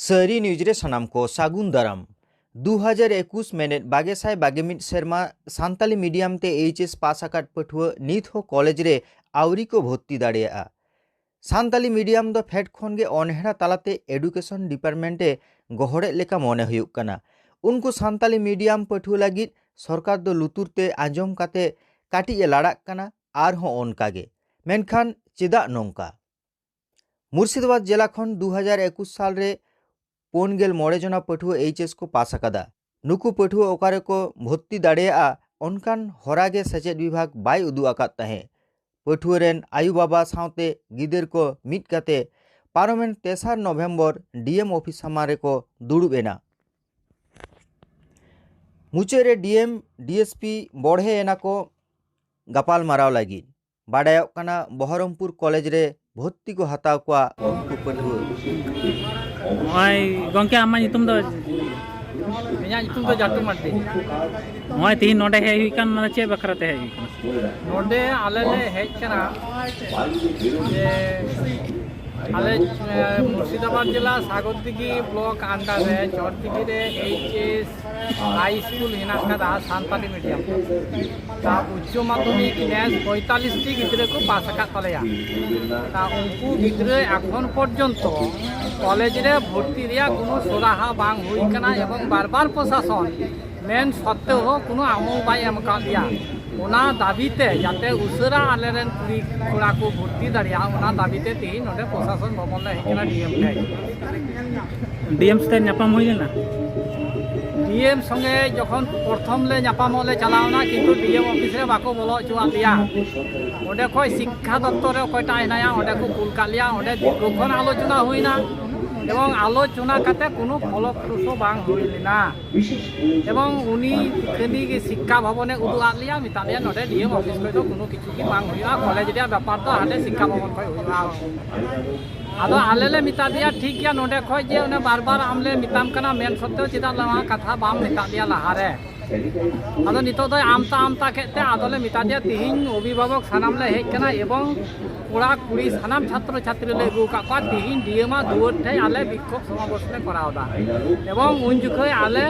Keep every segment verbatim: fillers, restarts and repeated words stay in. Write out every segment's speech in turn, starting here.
ᱥᱟᱹᱨᱤ ᱱᱤᱭᱩᱡᱽ ᱨᱮ ᱥᱟᱱᱟᱢ ᱠᱚ ᱥᱟᱹᱜᱩᱱ ᱫᱟᱨᱟᱢ᱾ ᱫᱩ ᱦᱟᱡᱟᱨ ᱮᱠᱩᱥ ᱢᱮᱱᱮᱫ ᱵᱟᱜᱮ ᱥᱟᱭ ᱵᱟᱜᱮ ᱢᱤᱫ ᱥᱮᱨᱢᱟ ᱥᱟᱱᱛᱟᱞᱤ ᱢᱤᱰᱤᱭᱟᱢ ᱛᱮ ᱮᱭᱤᱪ ᱮᱥ ᱯᱟᱥ ᱟᱠᱟᱫ ᱯᱟᱹᱴᱷᱩᱣᱟᱹ ᱱᱤᱛ ᱦᱚᱸ ᱠᱚᱞᱮᱡᱽ ᱨᱮ ᱟᱹᱣᱨᱤ ᱠᱚ ᱵᱷᱚᱨᱛᱤ ᱫᱟᱲᱮᱭᱟᱜᱼᱟ᱾ ᱥᱟᱱᱛᱟᱞᱤ ᱢᱤᱰᱤᱭᱟᱢ ᱫᱚ ᱯᱷᱮᱰ ᱠᱷᱚᱱ ᱜᱮ ᱚᱱᱦᱮᱲᱟ ᱛᱟᱞᱟᱛᱮ ᱮᱰᱩᱠᱮᱥᱚᱱ ᱰᱤᱯᱟᱨᱴᱢᱮᱱᱴ ᱮ ᱜᱚᱦᱚᱲᱮᱫ ᱞᱮᱠᱟ ᱢᱚᱱᱮ ᱦᱩᱭᱩᱜ ᱠᱟᱱᱟ᱾ ᱩᱱᱠᱩ ᱥᱟᱱᱛᱟᱞᱤ ᱢᱤᱰᱤᱭᱟᱢ ᱯᱟᱹᱴᱷᱩᱣᱟᱹ ᱞᱟᱹᱜᱤᱫ ᱥᱚᱨᱠᱟᱨ ᱫᱚ ᱞᱩᱛᱩᱨ ᱛᱮ ᱟᱸᱡᱚᱢ ᱠᱟᱛᱮ ᱠᱟᱹᱴᱤᱡ ᱮ ᱞᱟᱲᱟᱜ ᱠᱟᱱᱟ, ᱟᱨᱦᱚᱸ ᱚᱱᱠᱟ ᱜᱮ᱾ ᱢᱮᱱᱠᱷᱟᱱ ᱪᱮᱫᱟᱜ ᱱᱚᱝᱠᱟ? ᱢᱩᱨᱥᱤᱫᱟᱵᱟᱫᱽ ᱡᱮᱞᱟ ᱠᱷᱚᱱ ᱫᱩ ᱦᱟᱡᱟᱨ ᱮᱠᱩᱥ ᱥᱟᱞ ᱨᱮ ᱯᱩᱱ ᱜᱮᱞ ᱢᱚᱬᱮ ᱡᱚᱱᱟ ᱯᱟᱹᱴᱷᱩᱣᱟᱹ ᱮᱭᱤᱪ ᱮᱥ ᱠᱚ ᱯᱟᱥ ᱟᱠᱟᱫᱟ᱾ ᱱᱩᱠᱩ ᱯᱟᱹᱴᱷᱩᱣᱟᱹ ᱚᱠᱟ ᱨᱮᱠᱚ ᱵᱷᱚᱨᱛᱤ ᱫᱟᱲᱮᱭᱟᱜᱼᱟ, ᱚᱱᱠᱟᱱ ᱦᱚᱨᱟ ᱜᱮ ᱥᱮᱪᱮᱫ ᱵᱤᱵᱷᱟᱜᱽ ᱵᱟᱭ ᱩᱫᱩᱜ ᱟᱠᱟᱫ ᱛᱟᱦᱮᱸ᱾ ᱯᱟᱹᱴᱷᱩᱣᱟᱹ ᱨᱮᱱ ᱟᱭᱳ ᱵᱟᱵᱟ ᱥᱟᱶᱛᱮ ᱜᱤᱫᱟᱹᱨ ᱠᱚ ᱢᱤᱫ ᱠᱟᱛᱮ ᱯᱟᱨᱚᱢᱮᱱ ᱛᱮᱥᱟᱨ ᱱᱚᱵᱷᱮᱢᱵᱚᱨ ᱰᱤ ᱮᱢ ᱚᱯᱷᱤᱥ ᱥᱟᱢᱟᱝ ᱨᱮᱠᱚ ᱫᱩᱲᱩᱵ ᱮᱱᱟ᱾ ᱢᱩᱪᱟᱹᱫ ᱨᱮ ᱰᱤ ᱮᱢ, ᱰᱤ ᱮᱥ ᱯᱤ ᱵᱚᱲᱦᱮ ᱮᱱᱟ ᱠᱚ ᱜᱟᱯᱟᱞ ᱢᱟᱨᱟᱣ ᱞᱟᱹᱜᱤᱫ᱾ ᱵᱟᱰᱟᱭᱚᱜ ᱠᱟᱱᱟ, ᱵᱚᱦᱚᱨᱚᱢᱯᱩᱨ ᱠᱚᱞᱮᱡᱽ ᱨᱮ ᱵᱷᱚᱨᱛᱤ ᱠᱚ ᱦᱟᱛᱟᱣ ᱠᱚᱣᱟ ᱩᱱᱠᱩ ᱯᱟᱹᱴᱷᱩᱣᱟᱹ᱾ ᱱᱚᱜᱼᱚᱭ ᱜᱚᱢᱠᱮ, ᱟᱢᱟᱜ ᱧᱩᱛᱩᱢ ᱫᱚ? ᱤᱧᱟᱹᱜ ᱧᱩᱛᱩᱢ ᱫᱚ ᱡᱟᱹᱛᱩ ᱢᱟᱨᱰᱤ᱾ ᱱᱚᱜᱼᱚᱭ ᱛᱤᱦᱤᱧ ᱱᱚᱰᱮ ᱦᱮᱡ ᱦᱩᱭ ᱠᱟᱱ, ᱢᱟᱱᱮ ᱪᱮᱫ ᱵᱟᱠᱷᱨᱟ ᱛᱮ ᱦᱮᱡ ᱦᱩᱭ ᱠᱟᱱᱟ? ᱱᱚᱰᱮ ᱟᱞᱮ ᱞᱮ ᱦᱮᱡ ᱠᱟᱱᱟ ᱡᱮ ᱟᱞᱮ, ᱮ, ᱢᱩᱨᱥᱤᱫᱟᱵᱟᱫᱽ ᱡᱮᱞᱟ ᱥᱟᱜᱚᱨᱫᱤᱜᱷᱤ ᱵᱞᱚᱠ ᱟᱱᱰᱟᱨ ᱨᱮ ᱪᱚᱨᱫᱤᱜᱷᱤ ᱨᱮ ᱮᱭᱤᱪ ᱮᱥ ᱦᱟᱭ ᱥᱠᱩᱞ ᱦᱮᱱᱟᱜ ᱠᱟᱫᱟ ᱥᱟᱱᱛᱟᱞᱤ ᱢᱤᱰᱤᱭᱟᱢ ᱛᱮ᱾ ᱛᱟ ᱩᱪᱪᱚ ᱢᱟᱫᱽᱫᱷᱚᱢᱤᱠ ᱱᱮᱥ ᱯᱚᱸᱭᱛᱟᱞᱞᱤᱥ ᱴᱤ ᱜᱤᱫᱽᱨᱟᱹ ᱠᱚ ᱯᱟᱥ ᱟᱠᱟᱫ ᱛᱟᱞᱮᱭᱟ᱾ ᱛᱟ ᱩᱱᱠᱩ ᱜᱤᱫᱽᱨᱟᱹ ᱮᱠᱷᱚᱱ ᱯᱚᱨᱡᱚᱱᱛᱚ ᱠᱚᱞᱮᱡᱽ ᱨᱮ ᱵᱷᱚᱨᱛᱤ ᱨᱮᱭᱟᱜ ᱠᱳᱱᱳ ᱥᱚᱨᱟᱦᱟ ᱵᱟᱝ ᱦᱩᱭ ᱠᱟᱱᱟ ᱮᱵᱚᱝ ᱵᱟᱨ ᱵᱟᱨ ᱯᱨᱚᱥᱟᱥᱚᱱ ᱢᱮᱱ ᱥᱚᱛᱛᱮᱣ ᱦᱚᱸ ᱠᱳᱱᱳ ᱟᱢᱚᱞ ᱵᱟᱭ ᱮᱢ ᱟᱠᱟᱫ ᱞᱮᱭᱟ᱾ ᱚᱱᱟ ᱫᱟᱹᱵᱤ ᱛᱮ ᱡᱟᱛᱮ ᱩᱥᱟᱹᱨᱟ ᱟᱞᱮ ᱨᱮᱱ ᱠᱩᱲᱤ ᱠᱚᱲᱟ ᱠᱚ ᱵᱷᱚᱨᱛᱤ ᱫᱟᱲᱮᱭᱟᱜᱼᱟ, ᱚᱱᱟ ᱫᱟᱹᱵᱤ ᱛᱮ ᱛᱮᱦᱮᱧ ᱱᱚᱰᱮ ᱯᱨᱚᱥᱟᱥᱚᱱ ᱵᱷᱚᱵᱚᱱ ᱞᱮ ᱦᱮᱡ ᱠᱟᱱᱟ, ᱰᱤ ᱮᱢ ᱴᱷᱮᱱ᱾ ᱰᱤ ᱮᱢ ᱥᱟᱛᱮ ᱧᱟᱯᱟᱢ ᱦᱩᱭ ᱞᱮᱱᱟ? ᱰᱤ ᱮᱢ ᱥᱚᱸᱜᱮ ᱡᱚᱠᱷᱚᱱ ᱯᱨᱚᱛᱷᱚᱢ ᱞᱮ ᱧᱟᱯᱟᱢᱚᱜ ᱞᱮ ᱪᱟᱞᱟᱣ ᱮᱱᱟ, ᱠᱤᱱᱛᱩ ᱰᱤ ᱮᱢ ᱚᱯᱷᱤᱥ ᱨᱮ ᱵᱟᱠᱚ ᱵᱚᱞᱚ ᱦᱚᱪᱚᱣᱟᱫ ᱞᱮᱭᱟ᱾ ᱚᱸᱰᱮ ᱠᱷᱚᱱ ᱥᱤᱠᱠᱷᱟ ᱫᱚᱯᱛᱚᱨ ᱨᱮ ᱚᱠᱚᱭᱴᱟᱜ ᱦᱮᱱᱟᱭᱟ, ᱚᱸᱰᱮ ᱠᱚ ᱠᱩᱞ ᱠᱟᱜ ᱞᱮᱭᱟ᱾ ᱚᱸᱰᱮ ᱫᱤᱨᱜᱷᱚᱠᱷᱚᱱ ᱟᱞᱳᱪᱚᱱᱟ ᱦᱩᱭᱱᱟ ᱮᱵᱚᱝ ᱟᱞᱳᱪᱚᱱᱟ ᱠᱟᱛᱮ ᱠᱳᱱᱳ ᱯᱷᱚᱞᱚᱯᱨᱚᱥᱩ ᱵᱟᱝ ᱦᱩᱭ ᱞᱮᱱᱟ᱾ ᱮᱵᱚᱝ ᱩᱱᱤ ᱠᱷᱟᱹᱱᱤ ᱜᱮ ᱥᱤᱠᱠᱷᱟ ᱵᱷᱚᱵᱚᱱᱮ ᱩᱫᱩᱜ ᱟᱫ ᱞᱮᱭᱟ, ᱢᱮᱛᱟᱜ ᱞᱮᱭᱟ, "ᱱᱚᱰᱮ ᱰᱤ ᱮᱢ ᱚᱯᱷᱤᱥ ᱠᱷᱚᱱ ᱫᱚ ᱠᱳᱱᱳ ᱠᱤᱪᱷᱩ ᱜᱮ ᱵᱟᱝ ᱦᱩᱭᱩᱜᱼᱟ, ᱠᱚᱞᱮᱡᱽ ᱨᱮᱭᱟᱜ ᱵᱮᱯᱟᱨ ᱫᱚ ᱦᱟᱸᱰᱮ ᱥᱤᱠᱠᱷᱟ ᱵᱷᱚᱵᱚᱱ ᱠᱷᱚᱱ ᱦᱩᱭᱩᱜᱼᱟ᱾" ᱟᱫᱚ ᱟᱞᱮ ᱞᱮ ᱢᱮᱛᱟ ᱫᱮᱭᱟ, "ᱴᱷᱤᱠ ᱜᱮᱭᱟ, ᱱᱚᱰᱮ ᱠᱷᱚᱱ ᱡᱮ ᱚᱱᱮ ᱵᱟᱨ ᱵᱟᱨ ᱟᱢ ᱞᱮ ᱢᱮᱛᱟᱢ ᱠᱟᱱᱟ, ᱢᱮᱱ ᱥᱚᱛᱛᱮᱣ ᱪᱮᱫᱟᱜ ᱱᱚᱣᱟ ᱠᱟᱛᱷᱟ ᱵᱟᱢ ᱢᱮᱛᱟᱜ ᱞᱮᱭᱟ ᱞᱟᱦᱟᱨᱮ?" ᱟᱫᱚ ᱱᱤᱛᱚᱜ ᱫᱚᱭ ᱟᱢᱛᱟ ᱟᱢᱛᱟ ᱠᱮᱫ ᱛᱮ ᱟᱫᱚᱞᱮ ᱢᱮᱛᱟ ᱫᱮᱭᱟ, ᱛᱤᱦᱤᱧ ᱚᱵᱷᱤᱵᱷᱟᱵᱚᱠ ᱥᱟᱱᱟᱢ ᱞᱮ ᱦᱮᱡ ᱠᱟᱱᱟ ᱮᱵᱚᱝ ᱠᱚᱲᱟ ᱠᱩᱲᱤ ᱥᱟᱱᱟᱢ ᱪᱷᱟᱛᱨᱚ ᱪᱷᱟᱛᱨᱤ ᱞᱮ ᱟᱹᱜᱩ ᱟᱠᱟᱫ ᱠᱚᱣᱟ, ᱛᱤᱦᱤᱧ ᱰᱤ ᱮᱢ ᱟᱜ ᱫᱩᱣᱟᱹᱨ ᱴᱷᱮᱡ ᱟᱞᱮ ᱵᱤᱠᱠᱷᱳᱵ ᱥᱚᱢᱟᱵᱮᱥ ᱞᱮ ᱠᱚᱨᱟᱣ ᱮᱫᱟ᱾ ᱮᱵᱚᱝ ᱩᱱ ᱡᱚᱠᱷᱚᱡ ᱟᱞᱮ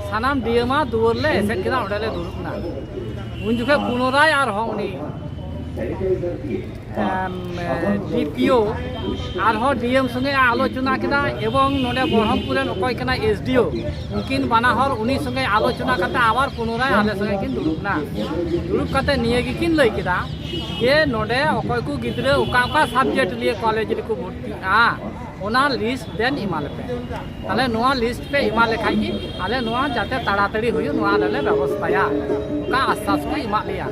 ᱥᱟᱱᱟᱢ ᱰᱤ ᱮᱢ ᱟᱜ ᱫᱩᱣᱟᱹᱨ ᱞᱮ ᱮᱥᱮᱫ ᱠᱮᱫᱟ, ᱚᱸᱰᱮ ᱞᱮ ᱫᱩᱲᱩᱵ ᱮᱱᱟ᱾ ᱩᱱ ᱡᱚᱠᱷᱚᱡ ᱯᱩᱱᱚᱨᱟᱭ ᱟᱨᱦᱚᱸ ᱩᱱᱤ ᱮᱢ, ᱰᱤ ᱯᱤ ᱳ ᱟᱨᱦᱚᱸ ᱰᱤ ᱮᱢ ᱥᱚᱸᱜᱮ ᱟᱞᱳᱪᱚᱱᱟ ᱠᱮᱫᱟ ᱮᱵᱚᱝ ᱱᱚᱰᱮ ᱵᱚᱨᱦᱚᱢᱯᱩᱨ ᱨᱮᱱ ᱚᱠᱚᱭ ᱠᱟᱱᱟᱭ ᱮᱥ ᱰᱤ ᱳ, ᱩᱱᱠᱤᱱ ᱵᱟᱱᱟ ᱦᱚᱲ ᱩᱱᱤ ᱥᱚᱸᱜᱮ ᱟᱞᱳᱪᱚᱱᱟ ᱠᱟᱛᱮ ᱟᱵᱟᱨ ᱯᱩᱱᱚᱨᱟᱭ ᱟᱞᱮ ᱥᱚᱸᱜᱮ ᱠᱤᱱ ᱫᱩᱲᱩᱵ ᱮᱱᱟ᱾ ᱫᱩᱲᱩᱵ ᱠᱟᱛᱮ ᱱᱤᱭᱟᱹ ᱜᱮᱠᱤᱱ ᱞᱟᱹᱭ ᱠᱮᱫᱟ ᱡᱮ ᱱᱚᱰᱮ ᱚᱠᱚᱭ ᱠᱚ ᱜᱤᱫᱽᱨᱟᱹ ᱚᱠᱟ ᱚᱠᱟ ᱥᱟᱵᱡᱮᱠᱴ ᱞᱤᱭᱮ ᱠᱚᱞᱮᱡᱽ ᱨᱮᱠᱚ ᱵᱷᱚᱨᱛᱤᱜᱼᱟ, ᱚᱱᱟ ᱞᱤᱥᱴ ᱵᱮᱱ ᱮᱢᱟ ᱞᱮᱯᱮ᱾ ᱛᱟᱦᱞᱮ ᱱᱚᱣᱟ ᱞᱤᱥᱴ ᱯᱮ ᱮᱢᱟ ᱞᱮᱠᱷᱟᱡ ᱜᱮ ᱟᱞᱮ ᱱᱚᱣᱟ ᱡᱟᱛᱮ ᱛᱟᱲᱟᱛᱟᱲᱤ ᱦᱩᱭᱩᱜ, ᱱᱚᱣᱟ ᱟᱞᱮ ᱞᱮ ᱵᱮᱵᱚᱥᱛᱷᱟᱭᱟ, ᱚᱱᱠᱟ ᱟᱥᱥᱟᱥ ᱠᱚ ᱮᱢᱟᱜ ᱞᱮᱭᱟ᱾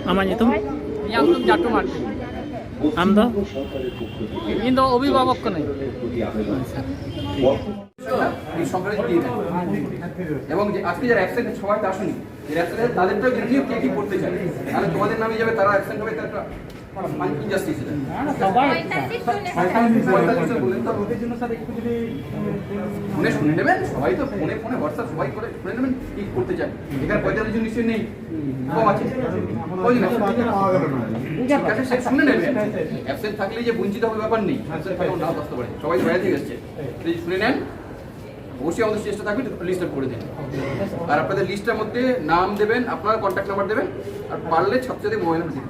ᱟᱢᱟᱜ ᱧᱩᱛᱩᱢ? ᱤᱧᱟᱹᱜ ᱧᱩᱛᱩᱢ ᱡᱟᱴᱩ ᱢᱟᱨᱰᱤ᱾ ᱟᱢ ᱫᱚ? ᱤᱧ ᱫᱚ ᱚᱵᱷᱤᱵᱷᱟᱵᱚᱠ ᱠᱟᱹᱱᱟᱹᱧ᱾ এই সংখ্যাটা দিয়ে দেন। এবং যে আজকে যারা অ্যাবসেন্ট সবাই তো আসুনি, যারা অ্যাবসেন্ট তাদের তো নিয়ে কে কি পড়তে চায়, তাহলে তোমাদের নামে যাবে, তারা অ্যাবসেন্ট হবে, তার একটা ইনজাস্টিস এটা। সবাই পঁয়তাল্লিশ জন বললেন তো, ওদের জন্য স্যার একটু যদি ফোনে শুনে নেবেন, সবাই তো ফোনে ফোনে হোয়াটসঅ্যাপ সবাই করে শুনে নেবেন কি করতে চায়। এখানে পঁয়তাল্লিশ জন নিশ্চয়ই নেই, কম আছে, কয়জন আছে? ঠিক আছে, সে শুনে নেবেন। অ্যাবসেন্ট থাকলে যে বঞ্চিত হবে ব্যাপার নেই, অ্যাবসেন্ট থাকলে নাও আসতে পারে, সবাই বাইরে থেকে এসছে, যদি শুনে নেন অবশ্যই আমাদের চেষ্টা থাকবে লিস্টটা করে দিন। আর আপনাদের লিস্টটার মধ্যে নাম দেবেন, আপনার কন্ট্যাক্ট নাম্বার দেবেন, আর পারলে ছাত্রদের মোবাইল নাম্বার দিন।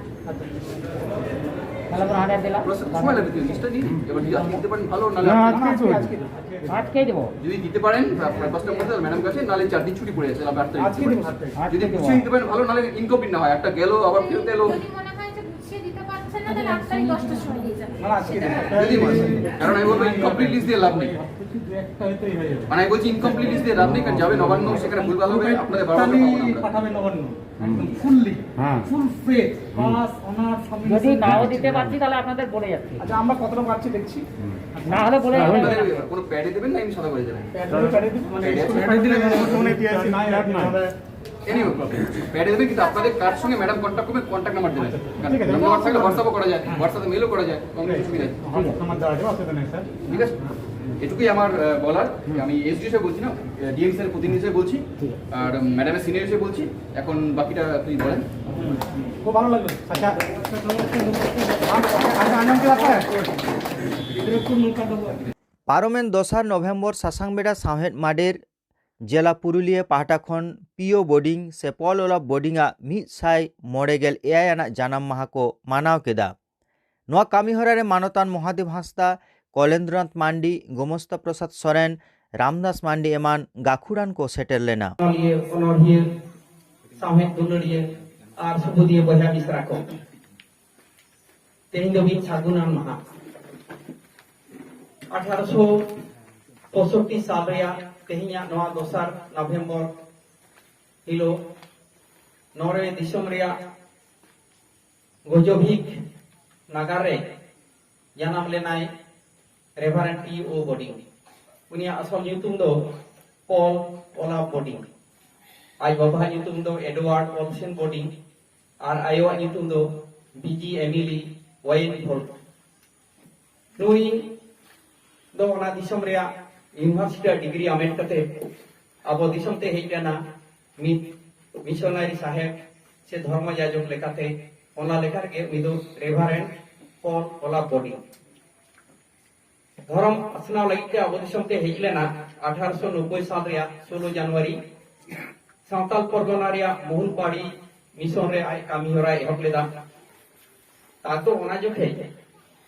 তাহলে আমরা অর্ডার দিলাম। সময় লাগবে, লিস্টটা নিন, এবার যদি আপনি দিতে পারেন ভালো, নাহলে না, আপনি আজকে চলবে। আজকেই দেবো। যদি দিতে পারেন আপনার পাঁচটা মধ্যে ম্যাডাম কাছে, নাহলে চার দিন ছুটি পড়ে যাচ্ছে, আবার আট তারিখ। আজকে দেবো, স্যার। যদি গুছিয়ে দিতে পারেন ভালো, নাহলে ইনকমপ্লিট না হয়, একটা গেল আবার ফেরত এলো। যদি মনে হয় যে গুছিয়ে দিতে পারছেন না, তাহলে আট তারিখ দশটার সময় দিয়ে যাবেন। মানে আজকে দেবো। যদি মনে হয়। কারণ আমি বলবো ইনকমপ্লিট লিস্ট দিয়ে লাভ নেই। কিছু দু একটা হয়তো ইয়ে হয়ে যাবে। মানে আমি বলছি ইনকমপ্লিট লিস্ট দিয়ে লাভ নেই, কারণ যাবে নবান্ন, সেখানে ভুলভাল হবে, আপনাদের বারো তাহলে পাবো না আমরা। পাঠাবে নবান্ন। একদম ফুললি। হ্যাঁ। ফুল ফেথ। প্লাস ওনার সব যদি নাও দিতে পারছি তাহলে আপনাদের বলে যাচ্ছি। আচ্ছা, আমরা কতটা পাচ্ছি দেখছি। না হলে বলে যাবে। আপনাদের কোনো প্যাডে দেবেন না এমনি সাদা করে দেবেন? প্যাডে প্যাডে দিই, মানে স্কুলে প্যাডে দিলে কোনো কোনো ইতিহাসই নাই, আর না। এনিওয়ে, প্যাডে দেবেন, কিন্তু আপনাদের কার্ড সঙ্গে ম্যাডাম কন্ট্যাক্ট করবেন, কন্ট্যাক্ট নাম্বার দেবেন। ঠিক আছে। নাম্বার থাকলে হোয়াটসঅ্যাপও করা যায়, হোয়াটসঅ্যাপে মেলও করা যায়, কোনো কিছু অসুবিধা নেই। আমার দেওয়া যাবে, অসুবিধা নেই স্যার। ঠিক আছে? এটুকুই আমার আহ, বলার। আমি এসডিও হিসেবে বলছি না, ডিএম স্যার প্রতিনিধি হিসেবে বলছি। আর ম্যাডামের সিনিয়র হিসেবে বলছি। এখন বাকিটা আপনি বলেন। খুব ভালো লাগলো। আচ্ছা, আচ্ছা, আচ্ছা। ᱯᱟᱨᱚᱢᱮᱱ ᱫᱚᱥᱟᱨ ᱱᱚᱵᱷᱮᱢᱵᱚᱨ ᱥᱟᱥᱟᱝ ᱵᱮᱲᱟ ᱥᱟᱶᱦᱮᱫ ᱢᱟᱰᱮᱨ ᱡᱮᱞᱟ ᱯᱩᱨᱩᱞᱤᱭᱟᱹ ᱯᱟᱦᱴᱟ ᱠᱷᱚᱱ ᱯᱤᱭᱳ ᱵᱳᱨᱰᱤᱝ ᱥᱮ ᱯᱚᱞ ᱚᱞᱟᱯ ᱵᱳᱨᱰᱤᱝ ᱟᱜ ᱢᱤᱫ ᱥᱟᱭ ᱢᱚᱬᱮ ᱜᱮᱞ ᱮᱭᱟᱭ ᱟᱱᱟᱜ ᱡᱟᱱᱟᱢ ᱢᱟᱦᱟ ᱠᱚ ᱢᱟᱱᱟᱣ ᱠᱮᱫᱟ᱾ ᱱᱚᱣᱟ ᱠᱟᱹᱢᱤ ᱦᱚᱨᱟ ᱨᱮ ᱢᱟᱱᱚᱛᱟᱱ ᱢᱚᱦᱟᱫᱮᱵ ᱦᱟᱸᱥᱫᱟ, ᱠᱚᱞᱮᱱᱫᱨᱚᱱᱟᱛᱷ ᱢᱟᱱᱰᱤ, ᱜᱳᱢᱚᱥᱛᱟ ᱯᱨᱚᱥᱟᱫᱽ ᱥᱚᱨᱮᱱ, ᱨᱟᱢᱫᱟᱥ ᱢᱟᱱᱰᱤ ᱮᱢᱟᱱ ᱜᱟᱹᱠᱷᱩᱲᱟᱱ ᱠᱚ ᱥᱮᱴᱮᱨ ᱞᱮᱱᱟ᱾ ᱚᱱᱚᱞᱤᱭᱟᱹ, ᱚᱱᱚᱲᱦᱤᱭᱟᱹ, ᱥᱟᱶᱦᱮᱫ ᱫᱩᱞᱟᱹᱲᱤᱭᱟᱹ ᱟᱨ ᱥᱩᱵᱩᱫᱤᱭᱟᱹ ᱵᱚᱭᱦᱟ ᱢᱤᱥᱨᱟ ᱠᱚ, ᱛᱮᱦᱮᱧ ᱫᱚ ᱢᱤᱫ ᱥᱟᱹᱜᱩᱱᱟᱱ ᱢᱟᱦᱟ᱾ ᱟᱴᱷᱟᱨᱚᱥᱚ ᱯᱚᱸᱭᱥᱚᱴᱴᱤ ᱥᱟᱞ ᱨᱮᱭᱟᱜ ᱛᱮᱦᱮᱧᱟᱜ ᱱᱚᱣᱟ ᱫᱚᱥᱟᱨ ᱱᱚᱵᱷᱮᱢᱵᱚᱨ ᱦᱤᱞᱳᱜ ᱱᱚᱨᱣᱮ ᱫᱤᱥᱚᱢ ᱨᱮᱭᱟᱜ ᱜᱚᱡᱚᱵᱷᱤᱠ ᱱᱟᱜᱟᱨ ᱨᱮ ᱡᱟᱱᱟᱢ ᱞᱮᱱᱟᱭ ᱨᱮᱵᱷᱟᱨᱮᱱᱰ ᱤ ᱳ ᱵᱳᱰᱤᱝ᱾ ᱩᱱᱤᱭᱟᱜ ᱟᱥᱚᱞ ᱧᱩᱛᱩᱢ ᱫᱚ ᱯᱚᱞ ᱚᱞᱟᱯ ᱵᱳᱰᱤᱝ᱾ ᱟᱡ ᱵᱟᱵᱟᱣᱟᱜ ᱧᱩᱛᱩᱢ ᱫᱚ ᱮᱰᱣᱟᱨᱰ ᱚᱞᱥᱮᱱ ᱵᱳᱰᱤᱝ ᱟᱨ ᱟᱭᱳᱣᱟᱜ ᱧᱩᱛᱩᱢ ᱫᱚ ᱵᱤᱡᱤ ᱮᱢᱤᱞᱤ ᱣᱟᱭᱮᱱ ᱯᱷᱳᱞᱠ᱾ ᱱᱩᱭ ᱫᱚ ᱚᱱᱟ ᱫᱤᱥᱚᱢ ᱨᱮᱭᱟᱜ ᱤᱭᱩᱱᱤᱵᱷᱟᱨᱥᱤᱴᱤ ᱨᱮᱭᱟᱜ ᱰᱤᱜᱽᱨᱤ ᱦᱟᱢᱮᱴ ᱠᱟᱛᱮ ᱟᱵᱚ ᱫᱤᱥᱚᱢ ᱛᱮ ᱦᱮᱡ ᱞᱮᱱᱟ᱾ ᱢᱤᱫ ᱢᱤᱥᱚᱱᱟᱨᱤ ᱥᱟᱦᱮᱵ ᱥᱮ ᱫᱷᱚᱨᱢᱚ ᱡᱟᱡᱚᱠ ᱞᱮᱠᱟᱛᱮ, ᱚᱱᱟ ᱞᱮᱠᱟ ᱨᱮᱜᱮ ᱩᱱᱤ ᱫᱚ ᱨᱮᱵᱷᱟᱨᱮᱱᱰ ᱯᱚᱞ ᱚᱞᱟᱯ ᱵᱳᱰᱤᱝ᱾ ᱫᱷᱚᱨᱚᱢ ᱯᱟᱥᱱᱟᱣ ᱞᱟᱹᱜᱤᱫ ᱛᱮ ᱟᱵᱚ ᱫᱤᱥᱚᱢ ᱛᱮ ᱦᱮᱡ ᱞᱮᱱᱟ ᱟᱴᱷᱟᱨᱚᱥᱚ ᱱᱚᱵᱵᱳᱭ ᱥᱟᱞ ᱨᱮᱭᱟᱜ ᱥᱳᱞᱳ ᱡᱟᱱᱩᱣᱟᱨᱤ᱾ ᱥᱟᱶᱛᱟᱞ ᱯᱚᱨᱜᱚᱱᱟ ᱨᱮᱭᱟᱜ ᱢᱚᱦᱩᱞᱯᱟᱲᱤ ᱢᱤᱥᱚᱱ ᱨᱮ ᱟᱡ ᱠᱟᱹᱢᱤ ᱦᱚᱨᱟᱭ ᱮᱦᱚᱵ ᱞᱮᱫᱟ᱾ ᱛᱟᱨ ᱫᱚ ᱚᱱᱟ ᱡᱚᱠᱷᱮᱡ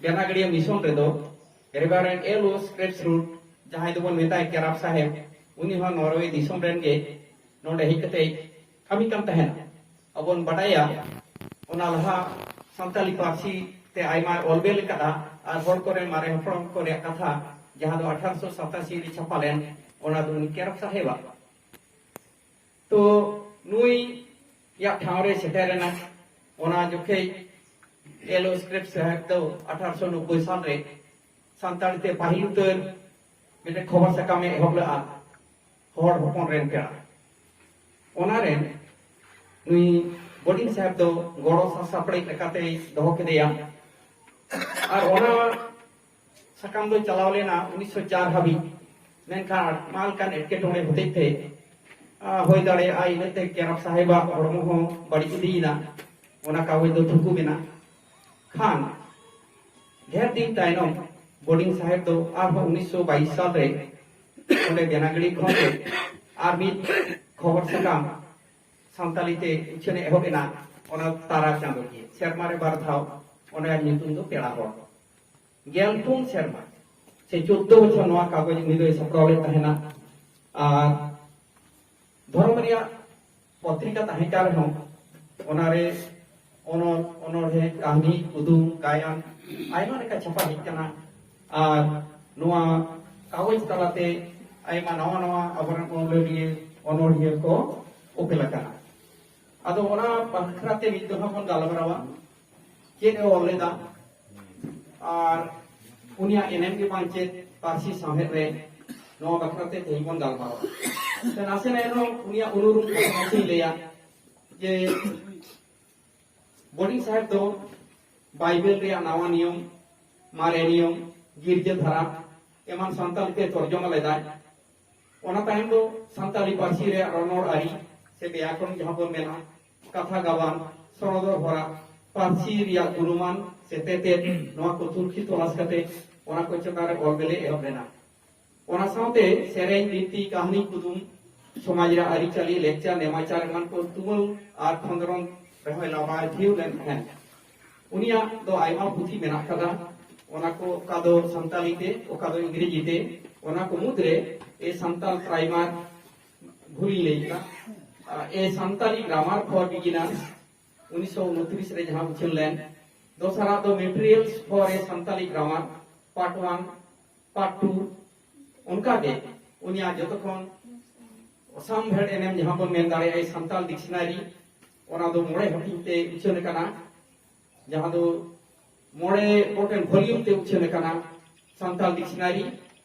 ᱵᱮᱱᱟᱜᱟᱲᱤᱭᱟᱹ ᱢᱤᱥᱚᱱ ᱨᱮᱫᱚ ᱨᱮᱵᱷᱟᱨᱮᱱᱰ ᱮᱞ ᱳ ᱥᱠᱨᱮᱯᱥ ᱨᱩᱴ, ᱡᱟᱦᱟᱸᱭ ᱫᱚᱵᱚᱱ ᱢᱮᱛᱟᱭ ᱠᱮᱨᱟᱯ ᱥᱟᱦᱮᱵ, ᱩᱱᱤ ᱦᱚᱸ ᱱᱚᱨᱣᱮ ᱫᱤᱥᱚᱢ ᱨᱮᱱ ᱜᱮ ᱱᱚᱰᱮ ᱦᱮᱡ ᱠᱟᱛᱮ ᱠᱟᱹᱢᱤ ᱠᱟᱱ ᱛᱟᱦᱮᱱᱟ᱾ ᱟᱵᱚᱱ ᱵᱟᱰᱟᱭᱟ, ᱚᱱᱟ ᱞᱟᱦᱟ ᱥᱟᱱᱛᱟᱞᱤ ᱯᱟᱹᱨᱥᱤ ᱛᱮ ᱟᱭᱢᱟ ᱚᱞ ᱵᱮᱞ ᱟᱠᱟᱫᱼᱟ ᱟᱨ ᱦᱚᱲ ᱠᱚᱨᱮᱱ ᱢᱟᱨᱮ ᱦᱟᱯᱲᱟᱢ ᱠᱚ ᱨᱮᱭᱟᱜ ᱠᱟᱛᱷᱟ, ᱡᱟᱦᱟᱸ ᱫᱚ ᱟᱴᱷᱟᱨᱚᱥᱚ ᱥᱟᱛᱟᱥᱤ ᱨᱮ ᱪᱷᱟᱯᱟ ᱞᱮᱱ, ᱚᱱᱟ ᱫᱚ ᱩᱱᱤ ᱠᱮᱨᱚᱯ ᱥᱟᱦᱮᱵᱟᱜ᱾ ᱛᱚ ᱱᱩᱭ ᱭᱟᱜ ᱴᱷᱟᱶ ᱨᱮ ᱥᱮᱴᱮᱨ ᱮᱱᱟ᱾ ᱚᱱᱟ ᱡᱚᱠᱷᱮᱡ ᱮᱞ ᱳ ᱥᱠᱨᱮᱯ ᱥᱟᱦᱮᱵ ᱫᱚ ᱟᱴᱷᱟᱨᱚᱥᱚ ᱱᱚᱵᱵᱳᱭ ᱥᱟᱞ ᱨᱮ ᱥᱟᱱᱛᱟᱲᱤ ᱛᱮ ᱯᱟᱹᱦᱤᱞ ᱩᱛᱟᱹᱨ ᱢᱤᱫᱴᱮᱱ ᱠᱷᱚᱵᱚᱨ ᱥᱟᱠᱟᱢ ᱮ ᱮᱦᱚᱵ ᱞᱮᱫᱼᱟ, ᱦᱚᱲ ᱦᱚᱯᱚᱱ ᱨᱮᱱ ᱯᱮᱲᱟ᱾ ᱚᱱᱟ ᱨᱮ ᱱᱩᱭ ᱵᱚᱰᱤᱝ ᱥᱟᱦᱮᱵ ᱫᱚ ᱜᱚᱲᱚ ᱥᱟᱥᱟᱯᱲᱟᱣᱤᱡ ᱞᱮᱠᱟᱛᱮᱭ ᱫᱚᱦᱚ ᱠᱮᱫᱮᱭᱟ᱾ ᱟᱨ ᱚᱱᱟ ᱥᱟᱠᱟᱢ ᱫᱚ ᱪᱟᱞᱟᱣ ᱞᱮᱱᱟ ᱩᱱᱤᱥᱥᱚ ᱪᱟᱨ ᱦᱟᱹᱵᱤᱡ, ᱢᱮᱱᱠᱷᱟᱱ ᱟᱭᱢᱟ ᱞᱮᱠᱟᱱ ᱮᱴᱠᱮᱴᱚᱬᱮ ᱦᱚᱛᱮᱡ ᱛᱮ, ᱟ, ᱦᱩᱭ ᱫᱟᱲᱮᱭᱟᱜᱼᱟ, ᱤᱱᱟᱹᱛᱮ ᱠᱮᱨᱟᱯ ᱥᱟᱦᱮᱵᱟᱜ ᱦᱚᱲᱢᱚ ᱦᱚᱸ ᱵᱟᱹᱲᱤᱡ ᱤᱫᱤᱭᱮᱱᱟ, ᱚᱱᱟ ᱠᱟᱜᱚᱡᱽ ᱫᱚ ᱛᱷᱩᱠᱩᱢ ᱮᱱᱟ᱾ ᱠᱷᱟᱱ ᱰᱷᱮᱨ ᱫᱤᱱ ᱛᱟᱭᱱᱚᱢ ᱵᱳᱨᱰᱤᱝ ᱥᱟᱦᱮᱵ ᱫᱚ ᱟᱨᱦᱚᱸ ᱩᱱᱤᱥᱥᱚ ᱵᱟᱭᱤᱥ ᱥᱟᱞ ᱨᱮ ᱚᱸᱰᱮ ᱵᱮᱱᱟᱜᱟᱲᱤ ᱠᱷᱚᱱ ᱜᱮ ᱟᱨ ᱢᱤᱫ ᱠᱷᱚᱵᱚᱨ ᱥᱟᱠᱟᱢ ᱥᱟᱱᱛᱟᱲᱤ ᱛᱮ ᱩᱪᱷᱟᱹᱱ ᱮᱦᱚᱵ ᱮᱱᱟ, ᱚᱱᱟ ᱛᱟᱨᱟ ᱪᱟᱸᱫᱳ ᱜᱮ, ᱥᱮᱨᱢᱟ ᱨᱮ ᱵᱟᱨ ᱫᱷᱟᱣ, ᱚᱱᱟ ᱨᱮᱭᱟᱜ ᱧᱩᱛᱩᱢ ᱫᱚ ᱯᱮᱲᱟ ᱦᱚᱲ᱾ ᱜᱮᱞ ᱯᱩᱱ ᱥᱮᱨᱢᱟ ᱥᱮ ᱪᱳᱫᱽᱫᱳ ᱵᱚᱪᱷᱚᱨ ᱱᱚᱣᱟ ᱠᱟᱜᱚᱡᱽ ᱩᱱᱤ ᱫᱚᱭ ᱥᱟᱯᱲᱟᱣ ᱞᱮᱫ ᱛᱟᱦᱮᱱᱟ᱾ ᱟᱨ ᱫᱷᱚᱨᱚᱢ ᱨᱮᱭᱟᱜ ᱯᱚᱛᱨᱤᱠᱟ ᱛᱟᱦᱮᱸ ᱠᱟᱱ ᱨᱮᱦᱚᱸ, ᱚᱱᱟᱨᱮ ᱚᱱᱚᱞ, ᱚᱱᱚᱬᱦᱮ, ᱠᱟᱹᱦᱱᱤ, ᱠᱩᱫᱩᱢ, ᱜᱟᱭᱟᱱ ᱟᱭᱢᱟ ᱞᱮᱠᱟ ᱪᱷᱟᱯᱟ ᱦᱮᱡ ᱠᱟᱱᱟ᱾ ᱟᱨ ᱱᱚᱣᱟ ᱠᱟᱜᱚᱡᱽ ᱛᱟᱞᱟᱛᱮ ᱟᱭᱢᱟ ᱱᱟᱣᱟ ᱱᱟᱣᱟ ᱟᱵᱚᱨᱮᱱ ᱚᱱᱚᱞᱤᱭᱟᱹ, ᱚᱱᱚᱬᱦᱤᱭᱟᱹ ᱠᱚ ᱩᱯᱮᱞ ᱟᱠᱟᱱᱟ᱾ ᱟᱫᱚ ᱚᱱᱟ ᱵᱟᱠᱷᱨᱟ ᱛᱮ ᱢᱤᱫ ᱫᱚ ᱦᱟᱸᱜ ᱵᱚᱱ ᱜᱟᱞᱢᱟᱨᱟᱣᱟ, ᱪᱮᱫ ᱮ ᱚᱞ ᱞᱮᱫᱟ ᱟᱨ ᱩᱱᱤᱭᱟᱜ ᱮᱱᱮᱢ ᱜᱮ ᱵᱟᱝ ᱪᱮᱫ ᱯᱟᱹᱨᱥᱤ ᱥᱟᱶᱦᱮᱫ ᱨᱮ, ᱱᱚᱣᱟ ᱵᱟᱠᱷᱨᱟ ᱛᱮ ᱛᱮᱦᱮᱧ ᱵᱚᱱ ᱜᱟᱞᱢᱟᱨᱟᱣᱟ᱾ ᱛᱚ ᱱᱟᱥᱮᱱᱟᱜ ᱮᱱᱦᱚᱸ ᱩᱱᱤᱭᱟᱜ ᱩᱱᱩᱨᱩᱢ ᱠᱟᱛᱷᱟ ᱱᱟᱥᱮᱧ ᱞᱟᱹᱭᱟ ᱡᱮ ᱵᱳᱨᱰᱤᱝ ᱥᱟᱦᱮᱵ ᱫᱚ ᱵᱟᱭᱵᱮᱞ ᱨᱮᱭᱟᱜ ᱱᱟᱣᱟ ᱱᱤᱭᱚᱢ, ᱢᱟᱨᱮ ᱱᱤᱭᱚᱢ, ᱜᱤᱨᱡᱟᱹ ᱫᱷᱟᱨᱟ ᱮᱢᱟᱱ ᱥᱟᱱᱛᱟᱲᱤ ᱛᱮ ᱛᱚᱨᱡᱚᱢᱟ ᱞᱮᱫᱟᱭ᱾ ᱚᱱᱟ ᱛᱟᱭᱚᱢ ᱫᱚ ᱥᱟᱱᱛᱟᱲᱤ ᱯᱟᱹᱨᱥᱤ ᱨᱮᱭᱟᱜ ᱨᱚᱱᱚᱲ ᱟᱹᱨᱤ ᱥᱮ ᱵᱮᱭᱟᱠᱚᱨᱚᱱ ᱡᱟᱦᱟᱸ ᱵᱚᱱ ᱢᱮᱱᱟ, ᱠᱟᱛᱷᱟ ᱜᱟᱵᱟᱱ, ᱥᱚᱱᱚᱫᱚᱨ ᱦᱚᱨᱟ, ᱯᱟᱹᱨᱥᱤ ᱨᱮᱭᱟᱜ ᱜᱩᱱᱢᱟᱱ ᱥᱮ ᱛᱮᱛᱮᱫ, ᱱᱚᱣᱟ ᱠᱚ ᱛᱩᱨᱠᱷᱤ ᱛᱚᱞᱟᱥ ᱠᱟᱛᱮ ᱚᱱᱟ ᱠᱚ ᱪᱮᱛᱟᱱ ᱨᱮ ᱚᱞ ᱵᱮᱞᱮ ᱮᱦᱚᱵ ᱞᱮᱱᱟ᱾ ᱚᱱᱟ ᱥᱟᱶᱛᱮ ᱥᱮᱨᱮᱧ, ᱵᱤᱱᱛᱤ, ᱠᱟᱹᱦᱱᱤ, ᱠᱩᱫᱩᱢ, ᱥᱚᱢᱟᱡᱽ ᱨᱮᱭᱟᱜ ᱟᱹᱨᱤᱪᱟᱹᱞᱤ, ᱞᱮᱠᱪᱟᱨ, ᱱᱮᱢᱟᱪᱟᱨ ᱮᱢᱟᱱ ᱠᱚ ᱛᱩᱢᱟᱹᱞ ᱟᱨ ᱠᱷᱚᱸᱫᱽᱨᱚᱸᱫᱽ ᱨᱮᱦᱚᱸᱭ ᱞᱟᱵᱟᱭ ᱛᱷᱤᱨ ᱞᱮᱱ ᱛᱟᱦᱮᱸᱫ᱾ ᱩᱱᱤᱭᱟᱜ ᱫᱚ ᱟᱭᱢᱟ ᱯᱩᱛᱷᱤ ᱢᱮᱱᱟᱜ ᱠᱟᱫᱟ, ᱚᱱᱟ ᱠᱚ ᱚᱠᱟ ᱫᱚ ᱥᱟᱱᱛᱟᱲᱤ ᱛᱮ, ᱚᱠᱟ ᱫᱚ ᱤᱝᱨᱮᱡᱤ ᱛᱮ᱾ ᱚᱱᱟ ᱠᱚ ᱢᱩᱫᱽᱨᱮ ᱮ ᱥᱟᱱᱛᱟᱲ ᱯᱨᱟᱭᱢᱟᱨ, ᱵᱷᱩᱞᱤᱧ ᱞᱟᱹᱭ ᱠᱮᱫᱟ, ᱮ ᱥᱟᱱᱛᱟᱲᱤ ᱜᱨᱟᱢᱟᱨ ᱯᱷᱚᱨ ᱵᱤᱜᱤᱱᱟᱨᱥ, ᱩᱱᱤᱥᱥᱚ ᱩᱱᱛᱨᱤᱥ ᱨᱮ ᱡᱟᱦᱟᱸ ᱩᱪᱷᱟᱹᱱ ᱞᱮᱱ, ᱫᱚᱥᱟᱨᱟᱜ ᱫᱚ materials for a Santali grammar part one, part two, ᱚᱱᱠᱟᱜᱮ ᱩᱱᱤᱭᱟᱜ ᱡᱚᱛᱚ ᱠᱷᱚᱱ ᱥᱟᱢᱵᱷᱮᱲ ᱮᱱᱮᱢ ᱡᱟᱦᱟᱸ ᱵᱚᱱ ᱢᱮᱱ ᱫᱟᱲᱮᱭᱟᱜᱼᱟ, ᱥᱟᱱᱛᱟᱲ ᱰᱤᱠᱥᱱᱟᱨᱤ, ᱚᱱᱟ ᱫᱚ ᱢᱚᱬᱮ ᱦᱟᱹᱴᱤᱧ ᱛᱮ ᱩᱪᱷᱟᱹᱱ ᱟᱠᱟᱱᱟ, ᱡᱟᱦᱟᱸ ᱫᱚ ᱢᱚᱬᱮ ᱜᱚᱴᱮᱱ ᱵᱷᱚᱞᱤᱭᱩᱢ ᱛᱮ ᱩᱪᱷᱟᱹᱱ ᱟᱠᱟᱱᱟ ᱥᱟᱱᱛᱟᱲ ᱰᱤᱠᱥᱱᱟᱨᱤ,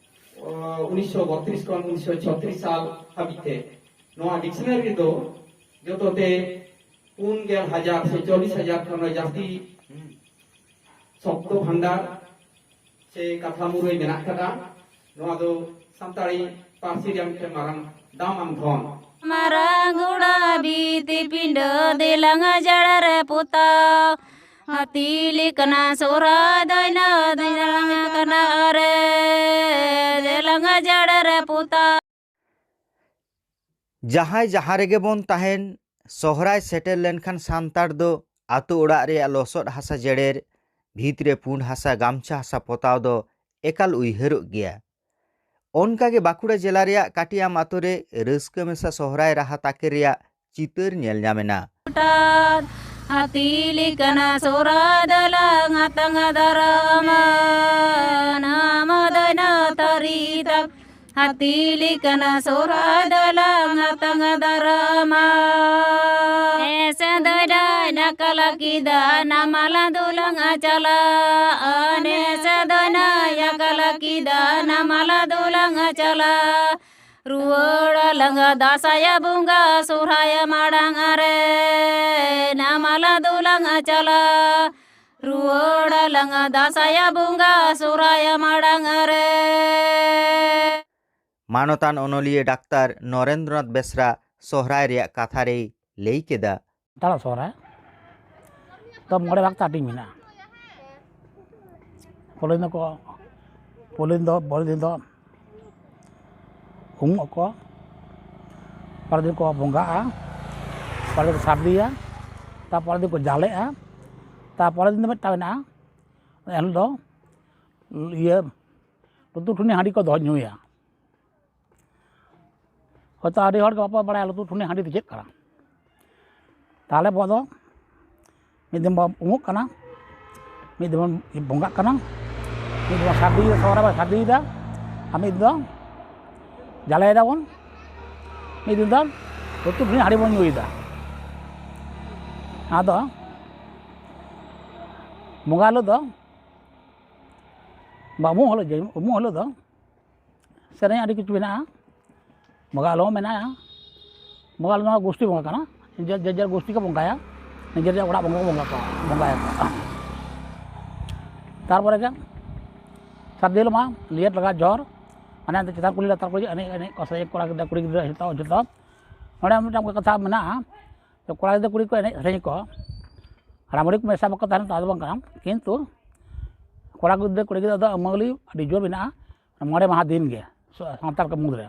ᱚ, ᱩᱱᱤᱥᱥᱚ ᱵᱚᱛᱨᱤᱥ ᱠᱷᱚᱱ ᱩᱱᱤᱥᱥᱚ ᱪᱷᱚᱛᱨᱤᱥ ᱥᱟᱞ ᱦᱟᱹᱵᱤᱡ ᱛᱮ᱾ ᱱᱚᱣᱟ ᱰᱤᱠᱥᱱᱟᱨᱤ ᱨᱮᱫᱚ ᱡᱚᱛᱚ ᱛᱮ ᱯᱩᱱ ᱜᱮᱞ ᱦᱟᱡᱟᱨ ᱥᱮ ᱪᱚᱞᱞᱤᱥ ᱦᱟᱡᱟᱨ ᱠᱷᱚᱱ ᱦᱚᱸ ᱡᱟᱹᱥᱛᱤ ᱥᱚᱵᱫᱚ ᱵᱷᱟᱱᱰᱟᱨ, ᱥᱮ ᱠᱟᱛᱷᱟ ᱢᱩᱨᱟᱹᱭ ᱢᱮᱱᱟᱜ ᱠᱟᱫᱟ᱾ ᱱᱚᱣᱟ ᱫᱚ ᱥᱟᱱᱛᱟᱲᱤ ᱯᱟᱹᱨᱥᱤ ᱨᱮᱭᱟᱜ ᱢᱤᱫᱴᱮᱱ ᱢᱟᱨᱟᱝ ᱫᱟᱢᱟᱱ ᱫᱷᱚᱱ᱾ ᱢᱟᱨᱟᱝ ᱜᱚᱲᱟ ᱵᱤᱛᱤ ᱯᱤᱸᱰᱟᱹ ᱫᱮᱞᱟᱝ ᱡᱟᱲ ᱨᱮ ᱯᱚᱛᱟᱣ᱾ ᱦᱟᱹᱛᱤ ᱞᱮᱠᱟᱱᱟ ᱥᱚᱦᱨᱟᱭ ᱫᱟᱹᱭᱱᱟ ᱫᱟᱹᱭᱱᱟ ᱠᱟᱱᱟ ᱨᱮ, ᱫᱮᱞᱟᱝ ᱡᱟᱲ ᱨᱮ ᱯᱚᱛᱟᱣ᱾ ᱡᱟᱦᱟᱸᱭ ᱡᱟᱦᱟᱸ ᱨᱮᱜᱮ ᱵᱚᱱ ᱛᱟᱦᱮᱱ, ᱥᱚᱦᱨᱟᱭ ᱥᱮᱴᱮᱨ ᱞᱮᱱᱠᱷᱟᱱ ᱥᱟᱱᱛᱟᱲ ᱫᱚ ᱟᱛᱳ ᱚᱲᱟᱜ ᱨᱮᱭᱟᱜ ᱞᱚᱥᱚᱫ ᱦᱟᱥᱟ ᱡᱮᱲᱮᱨ, ᱵᱷᱤᱛ ᱨᱮ ᱯᱩᱸᱰ ᱦᱟᱥᱟ, ᱜᱟᱢᱪᱷᱟ ᱦᱟᱥᱟ ᱯᱚᱛᱟᱣ ᱫᱚ ᱮᱠᱟᱞ ᱩᱭᱦᱟᱹᱨᱚᱜ ᱜᱮᱭᱟ᱾ ᱚᱱᱠᱟᱜᱮ ᱵᱟᱸᱠᱩᱲᱟ ᱡᱮᱞᱟ ᱨᱮᱭᱟᱜ ᱠᱟᱴᱤᱭᱟᱢ ᱟᱛᱳ ᱨᱮ ᱨᱟᱹᱥᱠᱟᱹ ᱢᱮᱥᱟ ᱥᱚᱦᱨᱟᱭ ᱨᱟᱦᱟ ᱛᱟᱠᱮᱨ ᱨᱮᱭᱟᱜ ᱪᱤᱛᱟᱹᱨ ᱧᱮᱞ ᱧᱟᱢ ᱮᱱᱟ᱾ ᱦᱟᱹᱛᱤ ᱞᱮᱠᱟᱱᱟ ᱥᱚᱦᱨᱟᱭ ᱫᱚᱞᱟᱝ ᱟᱛᱟᱝ ᱫᱟᱨᱟᱢᱟ, ᱱᱟᱢ ᱫᱟᱭᱱᱟ ᱛᱟᱹᱨᱤ ᱛᱟᱠ᱾ ᱦᱟᱹᱛᱤ ᱞᱮᱠᱟᱱᱟ ᱥᱚᱦᱨᱟᱭ ᱫᱚᱞᱟᱝ ᱟᱛᱟᱝ ᱫᱟᱨᱟᱢᱟ᱾ ᱮᱥᱮ ᱫᱚᱭ ᱰᱟᱭᱱᱟ ᱠᱟᱞᱟ ᱠᱤᱫᱟ ᱱᱟᱢᱟᱞᱟ ᱫᱚᱞᱟᱝ ᱪᱟᱞᱟᱜᱼᱟ᱾ ᱮᱥᱮ ᱫᱚᱭ ᱱᱟᱭᱟ ᱠᱟᱞᱟ ᱠᱤᱫᱟ ᱱᱟᱢᱟᱞᱟ ᱫᱚᱞᱟᱝ ᱪᱟᱞᱟᱜᱼᱟ᱾ ᱨᱩᱣᱟᱹᱲ ᱟᱞᱟᱝ ᱫᱟᱸᱥᱟᱭ ᱵᱚᱸᱜᱟ ᱥᱚᱦᱨᱟᱭ ᱢᱟᱲᱟᱝ ᱨᱮ, ᱱᱟᱢᱟᱞᱟ ᱫᱚᱞᱟᱝ ᱪᱟᱞᱟᱜ᱾ ᱨᱩᱣᱟᱹᱲ ᱟᱞᱟᱝ ᱫᱟᱸᱥᱟᱭ ᱵᱚᱸᱜᱟ ᱥᱚᱦᱨᱟᱭ ᱢᱟᱲᱟᱝ ᱨᱮ᱾ ᱢᱟᱱᱚᱛᱟᱱ ᱚᱱᱚᱞᱤᱭᱟᱹ ᱰᱟᱠᱛᱟᱨ ᱱᱚᱨᱮᱱᱫᱨᱚᱱᱟᱛᱷ ᱵᱮᱥᱨᱟ ᱥᱚᱦᱨᱟᱭ ᱨᱮᱭᱟᱜ ᱠᱟᱛᱷᱟ ᱨᱮᱭ ᱞᱟᱹᱭ ᱠᱮᱫᱟ᱾ ᱥᱟᱱᱛᱟᱲᱟᱜ ᱥᱚᱦᱨᱟᱭ ᱫᱚ ᱢᱚᱬᱮ ᱵᱷᱟᱜᱽ ᱛᱮ ᱦᱟᱹᱴᱤᱧ ᱢᱮᱱᱟᱜᱼᱟ᱾ ᱯᱳᱭᱞᱳ ᱫᱤᱱ ᱫᱚᱠᱚ, ᱯᱳᱭᱞᱳ ᱫᱤᱱ ᱫᱚ, ᱯᱳᱭᱞᱳ ᱫᱤᱱ ᱫᱚ ᱩᱢᱩᱜ ᱟᱠᱚ, ᱯᱚᱨᱮᱨ ᱫᱤᱱ ᱠᱚ ᱵᱚᱸᱜᱟᱜᱼᱟ, ᱯᱚᱨᱮᱨ ᱫᱤᱱ ᱠᱚ ᱥᱟᱹᱨᱫᱤᱭᱟ, ᱛᱟᱨᱯᱚᱨᱮᱨ ᱫᱤᱱ ᱠᱚ ᱡᱟᱞᱮᱜᱼᱟ, ᱛᱟᱨᱯᱚᱨᱮᱨ ᱫᱤᱱ ᱫᱚ ᱢᱤᱫᱴᱟᱝ ᱢᱮᱱᱟᱜᱼᱟ, ᱮᱱᱦᱤᱞᱳᱜ ᱫᱚ ᱤᱭᱟᱹ ᱞᱩᱛᱩᱨ ᱴᱷᱩᱱᱤ ᱦᱟᱺᱰᱤ ᱠᱚ ᱫᱚᱦᱚ ᱧᱩᱭᱟ᱾ ᱦᱚᱭᱛᱳ ᱟᱹᱰᱤ ᱦᱚᱲ ᱜᱮ ᱵᱟᱯᱮ ᱵᱟᱲᱟᱭᱟ ᱞᱩᱛᱩᱨ ᱴᱷᱩᱱᱤ ᱦᱟᱺᱰᱤ ᱫᱚ ᱪᱮᱫ ᱠᱟᱱᱟ᱾ ᱛᱟᱦᱚᱞᱮ ᱟᱵᱚ ᱫᱚ ᱢᱤᱫ ᱫᱤᱱ ᱵᱚᱱ ᱩᱢᱩᱜ ᱠᱟᱱᱟ, ᱢᱤᱫ ᱫᱤᱱ ᱵᱚᱱ ᱵᱚᱸᱜᱟᱜ ᱠᱟᱱᱟ, ᱢᱤᱫ ᱫᱤᱱ ᱵᱚᱱ ᱥᱟᱹᱨᱫᱤᱭᱮᱫᱟ, ᱥᱚᱦᱨᱟᱭ ᱵᱚᱱ ᱥᱟᱹᱨᱫᱤᱭᱮᱫᱟ, ᱟᱨ ᱢᱤᱫ ᱫᱤᱱ ᱫᱚ ᱡᱟᱞᱮᱭ ᱫᱟᱵᱚᱱ, ᱢᱤᱫ ᱫᱤᱱ ᱫᱚ ᱞᱩᱛᱩᱨ ᱴᱷᱩᱱᱤ ᱦᱟᱺᱰᱤ ᱵᱚᱱ ᱧᱩᱭᱮᱫᱟ᱾ ᱟᱫᱚ ᱵᱚᱸᱜᱟ ᱦᱤᱞᱳᱜ ᱫᱚ, ᱵᱟ ᱩᱢᱩᱜ ᱦᱤᱞᱳᱜ ᱡᱮ, ᱩᱢᱩᱜ ᱦᱤᱞᱳᱜ ᱫᱚ ᱥᱮᱨᱮᱧ ᱟᱹᱰᱤ ᱠᱤᱪᱷᱩ ᱢᱮᱱᱟᱜᱼᱟ᱾ ᱵᱚᱸᱜᱟ ᱟᱞᱚ ᱦᱚᱸ ᱢᱮᱱᱟᱜᱼᱟ᱾ ᱵᱚᱸᱜᱟ ᱟᱞᱚ ᱱᱚᱣᱟ ᱜᱳᱥᱴᱤ ᱵᱚᱸᱜᱟ ᱠᱟᱱᱟ, ᱱᱤᱡᱮᱨ, ᱡᱮ ᱡᱟᱨ ᱜᱳᱥᱴᱤ ᱠᱚ ᱵᱚᱸᱜᱟᱭᱟ, ᱱᱤᱡᱮᱨ ᱡᱟᱨ ᱚᱲᱟᱜ ᱵᱚᱸᱜᱟ ᱠᱚ ᱵᱚᱸᱜᱟ ᱠᱚᱣᱟ, ᱵᱚᱸᱜᱟᱭᱟᱠᱚ᱾ ᱛᱟᱨᱯᱚᱨᱮ ᱜᱮ ᱥᱟᱹᱨᱫᱤ ᱦᱤᱞᱳᱜ ᱢᱟ ᱞᱮᱴ ᱞᱟᱜᱟ ᱡᱚᱦᱚᱨ, ᱢᱟᱱᱮ ᱪᱮᱛᱟᱱ ᱠᱩᱞᱦᱤ ᱞᱟᱛᱟᱨ ᱠᱩᱞᱦᱤ ᱮᱱᱮᱡ ᱮᱱᱮᱡ ᱠᱚ ᱥᱮᱨᱮᱧ ᱠᱚᱲᱟ ᱜᱤᱫᱽᱨᱟᱹ ᱠᱩᱲᱤ ᱜᱤᱫᱽᱨᱟᱹ ᱡᱚᱛᱚ ᱡᱚᱛᱚ᱾ ᱱᱚᱰᱮ ᱢᱤᱫᱴᱟᱝ ᱠᱟᱛᱷᱟ ᱢᱮᱱᱟᱜᱼᱟ, ᱛᱚ ᱠᱚᱲᱟ ᱜᱤᱫᱽᱨᱟᱹ ᱠᱩᱲᱤ ᱠᱚ ᱮᱱᱮᱡ ᱥᱮᱨᱮᱧ ᱠᱚ, ᱦᱟᱲᱟᱢ ᱵᱩᱲᱦᱤ ᱠᱚ ᱢᱮᱥᱟ ᱵᱟᱠᱚ ᱛᱟᱦᱮᱱ ᱛᱟ ᱫᱚ ᱵᱟᱝ ᱠᱟᱱᱟ, ᱠᱤᱱᱛᱩ ᱠᱚᱲᱟ ᱜᱤᱫᱽᱨᱟᱹ ᱠᱩᱲᱤ ᱜᱤᱫᱽᱨᱟᱹ ᱫᱚ ᱟᱹᱢᱟᱹᱞᱤ ᱟᱹᱰᱤ ᱡᱳᱨ ᱢᱮᱱᱟᱜᱼᱟ ᱢᱚᱬᱮ ᱢᱟᱦᱟ ᱫᱤᱱ ᱜᱮ ᱥᱟᱱᱛᱟᱲ ᱠᱚ ᱢᱩᱫᱽᱨᱮ᱾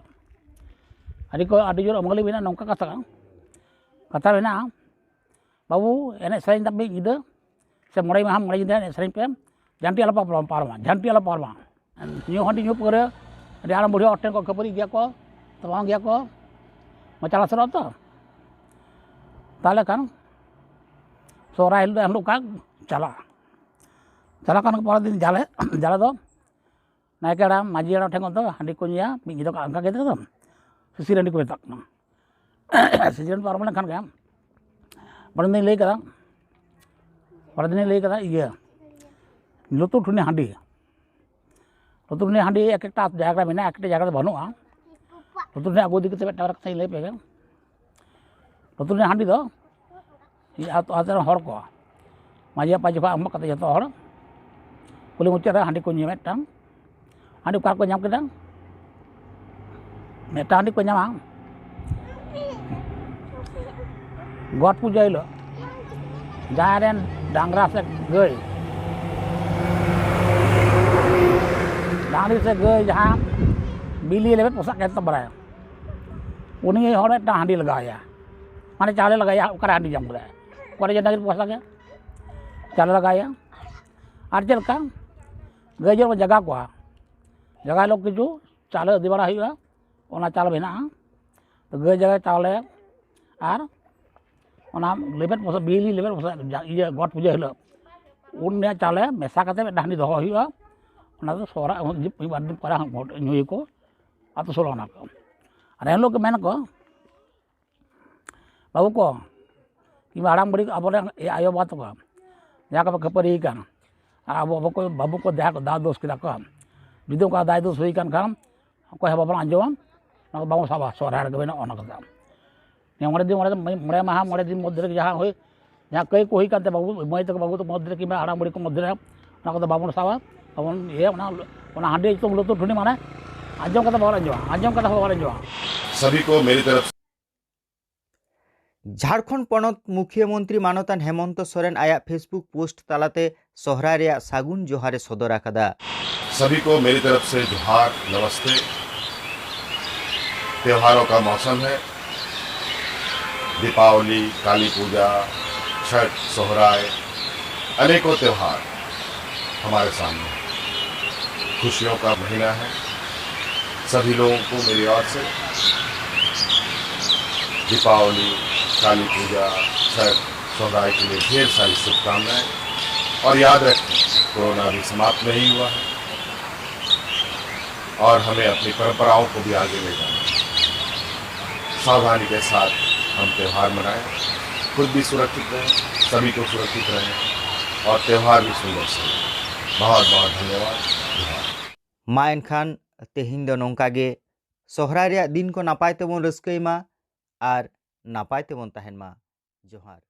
ᱟᱹᱰᱤ ᱠᱚ ᱟᱹᱰᱤ ᱡᱳᱨ ᱟᱹᱢᱟᱹᱞᱤ ᱢᱮᱱᱟᱜᱼᱟ᱾ ᱱᱚᱝᱠᱟ ᱠᱟᱛᱷᱟ ᱠᱟᱛᱷᱟ ᱢᱮᱱᱟᱜᱼᱟ, ᱵᱟᱹᱵᱩ ᱮᱱᱮᱡ ᱥᱮᱨᱮᱧ ᱛᱟᱯᱮ ᱢᱤᱫ ᱧᱤᱫᱟᱹ ᱥᱮ ᱢᱚᱬᱮ ᱢᱟᱦᱟ ᱢᱚᱬᱮ ᱧᱤᱫᱟᱹ ᱮᱱᱮᱡ ᱥᱮᱨᱮᱧ ᱯᱮ, ᱡᱷᱟᱱᱴᱤ ᱟᱞᱚᱯᱮ ᱯᱟᱨᱚᱢᱟ, ᱡᱷᱟᱱᱴᱤ ᱟᱞᱚᱯᱮ ᱯᱟᱨᱚᱢᱟ᱾ ᱧᱩ ᱦᱟᱺᱰᱤ ᱧᱩ ᱯᱟᱹᱣᱨᱟᱹ ᱟᱹᱰᱤ ᱦᱟᱲᱟᱢ ᱵᱩᱲᱦᱤ ᱦᱚᱲ ᱴᱷᱮᱱ ᱠᱚ ᱠᱷᱟᱹᱯᱟᱹᱨᱤ ᱜᱮᱭᱟ ᱠᱚ, ᱛᱟᱯᱟᱢ ᱜᱮᱭᱟ ᱠᱚ, ᱢᱚᱪᱟ ᱞᱟᱥᱮᱨᱚᱜᱼᱟ ᱛᱚ᱾ ᱛᱟᱦᱚᱞᱮ ᱠᱷᱟᱱ ᱥᱚᱦᱨᱟᱭ ᱦᱤᱞᱳᱜ ᱫᱚ ᱮᱱᱦᱤᱞᱳᱜ ᱚᱱᱠᱟ ᱪᱟᱞᱟᱜᱼᱟ᱾ ᱪᱟᱞᱟᱜ ᱠᱷᱟᱱ ᱯᱚᱨᱮᱨ ᱫᱤᱱ ᱡᱟᱞᱮ, ᱡᱟᱞᱮ ᱫᱚ ᱱᱟᱭᱠᱮ ᱦᱟᱲᱟᱢ ᱢᱟᱹᱡᱷᱤ ᱦᱟᱲᱟᱢ ᱴᱷᱮᱱ ᱠᱷᱚᱱ ᱫᱚ ᱦᱟᱺᱰᱤ ᱠᱚ ᱧᱩᱭᱟ, ᱢᱤᱫ ᱧᱤᱫᱟᱹ ᱠᱚ ᱚᱱᱠᱟ ᱜᱮ ᱫᱚ ᱥᱤᱥᱤᱨ ᱦᱟᱺᱰᱤ ᱠᱚ ᱢᱮᱛᱟᱜ ᱠᱟᱱᱟ᱾ ᱥᱤᱥᱤᱨ ᱦᱟᱺᱰᱤ ᱯᱟᱨᱚᱢ ᱞᱮᱱᱠᱷᱟᱱ ᱜᱮ ᱯᱚᱨᱮᱨ ᱫᱤᱱ ᱞᱟᱹᱭ ᱠᱟᱫᱟ, ᱯᱚᱨᱮᱨ ᱫᱤᱱ ᱞᱟᱹᱭ ᱠᱟᱫᱟ ᱤᱭᱟᱹ ᱞᱩᱛᱩᱨ ᱴᱷᱩᱱᱤ ᱦᱟᱺᱰᱤ᱾ ᱞᱩᱛᱩᱨ ᱴᱷᱩᱱᱤ ᱦᱟᱺᱰᱤ ᱮᱠ ᱮᱠᱴᱟ ᱡᱟᱭᱜᱟ ᱨᱮ ᱢᱮᱱᱟᱜᱼᱟ, ᱮᱠ ᱮᱠᱴᱟ ᱡᱟᱭᱜᱟ ᱨᱮ ᱵᱟᱹᱱᱩᱜᱼᱟ᱾ ᱞᱩᱛᱩᱨ ᱴᱷᱩᱱᱤ ᱟᱹᱜᱩ ᱤᱫᱤ ᱠᱟᱛᱮ ᱢᱤᱫᱴᱟᱝ ᱠᱟᱛᱷᱟᱧ ᱞᱟᱹᱭ ᱯᱮᱜᱮ᱾ ᱞᱩᱛᱩᱨ ᱴᱷᱩᱱᱤ ᱦᱟᱺᱰᱤ ᱫᱚ ᱤᱧ ᱟᱹᱛᱩ ᱟᱹᱛᱩ ᱨᱮᱱ ᱦᱚᱲ ᱠᱚ ᱢᱟᱹᱡᱷᱤ ᱟᱯᱟᱡᱤ ᱠᱷᱚᱱ ᱮᱦᱚᱵ ᱠᱟᱛᱮ ᱡᱚᱛᱚ ᱦᱚᱲ ᱠᱩᱞᱦᱤ ᱢᱩᱪᱟᱹᱫ ᱨᱮ ᱦᱟᱺᱰᱤ ᱠᱚ ᱧᱩᱭᱟ᱾ ᱢᱤᱫᱴᱟᱝ ᱦᱟᱺᱰᱤ ᱚᱠᱟ ᱨᱮᱠᱚ ᱧᱟᱢ ᱠᱮᱫᱟ? ᱢᱤᱫᱴᱟᱝ ᱦᱟᱺᱰᱤ ᱠᱚ ᱧᱟᱢᱟ ᱜᱚᱴ ᱯᱩᱡᱟᱹ ᱦᱤᱞᱳᱜ, ᱡᱟᱦᱟᱸᱭ ᱨᱮᱱ ᱰᱟᱝᱨᱟ ᱥᱮ ᱜᱟᱹᱭ, ᱰᱟᱝᱨᱤ ᱥᱮ ᱜᱟᱹᱭ ᱡᱟᱦᱟᱸ ᱵᱤᱞᱤ ᱞᱮᱵᱮᱫ ᱯᱚᱥᱟᱜ ᱠᱟᱛᱮ ᱵᱟᱲᱟᱭᱟ, ᱩᱱᱤ ᱦᱚᱲ ᱢᱤᱫᱴᱟᱝ ᱦᱟᱺᱰᱤ ᱞᱟᱜᱟᱣᱟᱭᱟ, ᱢᱟᱱᱮ ᱪᱟᱣᱞᱮ ᱞᱟᱜᱟᱣᱟᱭᱟ᱾ ᱚᱠᱟᱨᱮ ᱦᱟᱺᱰᱤ ᱧᱟᱢ ᱠᱮᱫᱟᱭ? ᱚᱠᱟᱨᱮ ᱡᱮ ᱰᱟᱝᱨᱤ ᱯᱚᱥᱟᱜ ᱜᱮ ᱪᱟᱣᱞᱮ ᱞᱟᱜᱟᱣᱟᱭᱟ᱾ ᱟᱨ ᱪᱮᱫ ᱞᱮᱠᱟ ᱜᱟᱹᱭ ᱡᱚᱠᱷᱚᱱ ᱡᱟᱜᱟ ᱠᱚᱣᱟ, ᱡᱟᱜᱟ ᱦᱤᱞᱳᱜ ᱠᱤᱪᱷᱩ ᱪᱟᱣᱞᱮ ᱤᱫᱤ ᱵᱟᱲᱟ ᱦᱩᱭᱩᱜᱼᱟ, ᱚᱱᱟ ᱪᱟᱣᱞᱮ ᱢᱮᱱᱟᱜᱼᱟ᱾ ᱜᱟᱹᱭ ᱡᱟᱜᱟ ᱪᱟᱣᱞᱮ ᱟᱨ ᱚᱱᱟ ᱞᱮᱵᱮᱫ ᱯᱚᱥᱟᱜ, ᱵᱤᱞᱤ ᱞᱮᱵᱮᱫ ᱯᱚᱥᱟᱜ, ᱡᱟ-, ᱤᱭᱟᱹ ᱜᱚᱴ ᱯᱩᱡᱟᱹ ᱦᱤᱞᱳᱜ ᱩᱱ ᱨᱮᱭᱟᱜ ᱪᱟᱣᱞᱮ ᱢᱮᱥᱟ ᱠᱟᱛᱮ ᱢᱤᱫᱴᱟᱝ ᱦᱟᱺᱰᱤ ᱫᱚᱦᱚ ᱦᱩᱭᱩᱜᱼᱟ᱾ ᱚᱱᱟ ᱫᱚ ᱥᱚᱦᱨᱟᱭ ᱢᱤᱫ ᱵᱟᱨ ᱫᱤᱱ ᱯᱚᱨᱮ ᱦᱟᱸᱜ ᱧᱩᱭᱟᱠᱚ ᱟᱹᱛᱩ ᱥᱳᱞᱳ ᱟᱱᱟ ᱠᱚ᱾ ᱟᱨ ᱮᱱᱦᱤᱞᱳᱜ ᱜᱮ ᱢᱮᱱᱟᱠᱚ, ᱵᱟᱹᱵᱩ ᱠᱚ ᱠᱤᱝᱵᱟ ᱦᱟᱲᱟᱢ ᱵᱩᱲᱦᱤ ᱟᱵᱚᱨᱮᱱ ᱟᱭᱳ ᱵᱟᱵᱟ ᱛᱟᱠᱚ ᱡᱟᱦᱟᱸ ᱠᱚ ᱠᱷᱟᱹᱯᱟᱹᱨᱤ ᱠᱟᱱ, ᱟᱨ ᱟᱵᱚ ᱵᱟᱠᱚ, ᱵᱟᱹᱵᱩ ᱠᱚ ᱡᱟᱦᱟᱸ ᱠᱚ ᱫᱟᱭ ᱫᱳᱥ ᱠᱮᱫᱟ ᱠᱚ, ᱡᱩᱫᱤ ᱚᱱᱠᱟ ᱫᱟᱭ ᱫᱳᱥ ᱦᱩᱭ ᱠᱟᱱ ᱠᱷᱟᱱ ᱚᱠᱚᱭ ᱦᱚᱸ ᱵᱟᱵᱚᱱ ᱟᱸᱡᱚᱢᱟ, ᱚᱱᱟ ᱠᱚ ᱵᱟᱵᱚᱱ ᱥᱟᱵᱟ᱾ ᱥᱚᱦᱨᱟᱭ ᱨᱮᱜᱮ ᱢᱮᱱᱟᱜᱼᱟ ᱚᱱᱟ ᱠᱟᱛᱷᱟ᱾ ᱱᱤᱭᱟᱹ ᱢᱚᱬᱮ ᱫᱤᱱ, ᱢᱚᱬᱮ ᱫᱤᱱ, ᱢᱚᱬᱮ ᱢᱟᱦᱟ ᱢᱚᱬᱮ ᱫᱤᱱ ᱢᱚᱫᱽᱫᱷᱮ ᱨᱮ ᱡᱟᱦᱟᱸ ᱦᱩᱭ, ᱡᱟᱦᱟᱸ ᱠᱟᱹᱭ ᱠᱚ ᱦᱩᱭ ᱠᱟᱱ ᱛᱟᱵᱚᱱᱟ, ᱵᱟᱹᱵᱩ ᱢᱟᱹᱭ ᱛᱟᱠᱚ ᱵᱟᱹᱵᱩ ᱛᱟᱠᱚ ᱢᱚᱫᱽᱫᱷᱮ ᱨᱮ, ᱚᱱᱟ ᱠᱚᱫᱚ ᱵᱟᱵᱚᱱ ᱥᱟᱵᱟ, ᱵᱟᱵᱚᱱ ᱤᱭᱟᱹᱭᱟ᱾ ᱚᱱᱟ ᱚᱱᱟ ᱦᱟᱺᱰᱤ ᱧᱩᱛᱩᱢ ᱞᱩᱛᱩᱨ ᱴᱷᱩᱱᱤ ᱢᱟᱱᱮ ᱟᱸᱡᱚᱢ ᱠᱟᱛᱮ ᱦᱚᱸ ᱵᱟᱵᱚᱱ ᱟᱸᱡᱚᱢᱟ, ᱟᱸᱡᱚᱢ ᱠᱟᱛᱮ ᱦᱚᱸ ᱵᱟᱵᱚᱱ ᱟᱸᱡᱚᱢᱟ᱾ ᱥᱟᱵᱷᱤ ᱠᱚ ᱢᱮᱨᱤ ᱛᱚᱨᱚᱯ ᱡᱷᱟᱲᱠᱷᱚᱸᱰ ᱯᱚᱱᱚᱛ ᱢᱩᱠᱷᱤᱭᱟᱹ ᱢᱚᱱᱛᱨᱤ ᱢᱟᱱᱚᱛᱟᱱ ᱦᱮᱢᱚᱱᱛᱚ ᱥᱚᱨᱮᱱ ᱟᱭᱟᱜ ᱯᱷᱮᱥᱵᱩᱠ ᱯᱳᱥᱴ ᱛᱟᱞᱟᱛᱮ ᱥᱚᱦᱨᱟᱭ ᱨᱮᱭᱟᱜ ᱥᱟᱹᱜᱩᱱ ᱡᱚᱦᱟᱨ ᱮ ᱥᱚᱫᱚᱨ ᱟᱠᱟᱫᱟ᱾ सभी को मेरी तरफ से जोहार, नमस्ते। त्योहारों का मौसम है। दीपावली, काली पूजा, छठ, सोहराय, अनेकों त्योहार हमारे सामने हैं। खुशियों का महीना है। सभी लोगों को मेरी ओर से दीपावली, काली पूजा, छठ, सोहराय के लिए ढेर सारी शुभकामनाएं। और याद रखें, कोरोना अभी समाप्त नहीं हुआ है और हमें अपनी परंपराओं को भी आगे ले जाना है। सावधानी के साथ हम त्यौहार मनाएं, खुद भी सुरक्षित रहें, सभी को सुरक्षित रहें और त्यौहार भी सुंदर से। बहुत बहुत धन्यवाद। जोहार। ᱢᱟ ᱮᱱᱠᱷᱟᱱ ᱛᱮᱦᱮᱧ ᱫᱚ ᱱᱚᱝᱠᱟ ᱜᱮ ᱥᱚᱦᱨᱟᱭ ᱨᱮᱭᱟᱜ ᱫᱤᱱ ᱠᱚ ᱱᱟᱯᱟᱭ ᱛᱮᱵᱚᱱ ᱨᱟᱹᱥᱠᱟᱹᱭ ᱢᱟ ᱟᱨ ᱱᱟᱯᱟᱭ ᱛᱮᱵᱚᱱ ᱛᱟᱦᱮᱱ ᱢᱟ᱾ ᱡᱚᱦᱟᱨ᱾